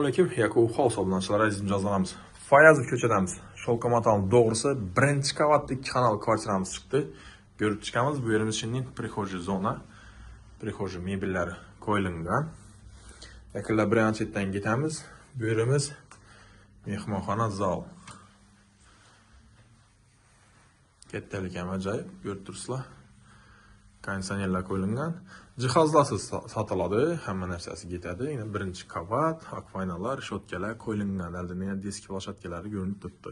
Alaykum, Yakub House obunachilar, aziz mijozlarimiz. Fayazov ko'chadamiz. Sholkomatalning to'g'risi birinchi qavatda 2 xonali kvartiramiz chiqdi. Ko'rib chiqamiz. Bu yerimiz şimdi прихожий zona. Прихожий mebellari qo'yilgan. Yaqinlar bir yana chetdan ketamiz. Bu yerimiz mehmonxona zal. Kattalik ham ajoyib, ko'rib turibsizlar. Konditsionerlar qo'yilgan. Jihozlarsiz sotiladi, hamma narsasi ketadi. Yine birinchi qavat, akvaynalar, shotkalar qo'yilgan. Oldinda yana disk ploshatkalari ko'rinib turibdi.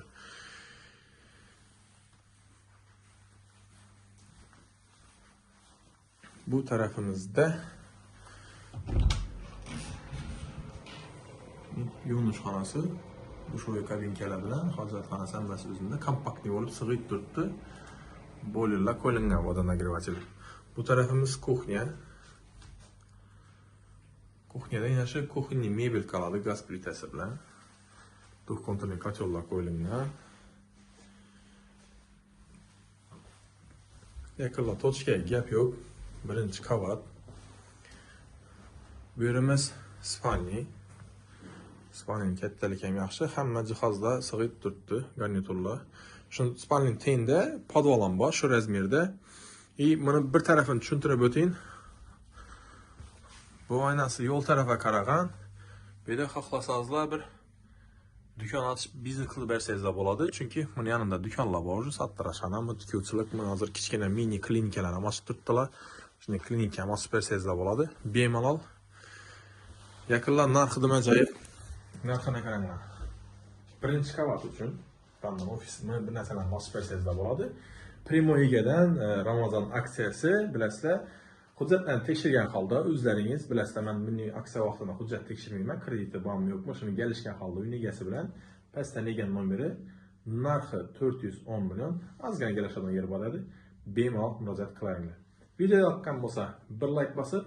Bu tarafimizda yuvinish xonasi, dushovoy kabinkalar bilan hojatxonasi hammasi o'zida kompaktli bo'lib sig'ib turibdi. Boilerlar qo'yilgan, водонагреватель. Bu tarafimiz kuxnya. Kuxnyada yana shu kuxnya mebel qoladi gaz plitasi bilan. Двухконтурный kotellar qo'yilgan. Yaqinlar tochkaga gap yo'q. Birinchi qavat. Bu yerimiz spalni. Spalning kattaligi ham yaxshi, hamma jihozlar sig'ib turibdi, garniturlar. Shu spalning tengda podval ham bor shu razmerda. Buni bir tarafini tushuntirib o'ting. Bu oynasi yo'l tarafa qaragan. Bu yerda xohlasangizlar bir do'kon ochib biznes qilib bersangizlar bo'ladi. Chunki buni yanında do'konlar bor, sattirashxona, tikuvchilik, mana hozir kichkina mini klinikalar ham ochib turibdilar. Shunday klinika ham ochib bersangizlar bo'ladi. Bemalol. Yaqinlar narxi nima ajoyib. Narxini qaranglar. Birinchi qavat uchun tamam ofisni bir narsalarni ochib bersangizlar bo'ladi. Primo egadan Ramazon aksiyasi bilasizlar, hujjatlarni tekshirgan holda o'zlaringiz bilasizlar, men bunday aksiya vaqtida hujjat tekshirmayman, krediti bormi yo'qmi, shuni kelishgan holda uyning egasi bilan pastdan degan nomeri, narxi 410 million, ozgina kelishadigan yer bor edi. Bemalol murojaat qilaringlar. Video yoqqan bo'lsa, bir like bosib,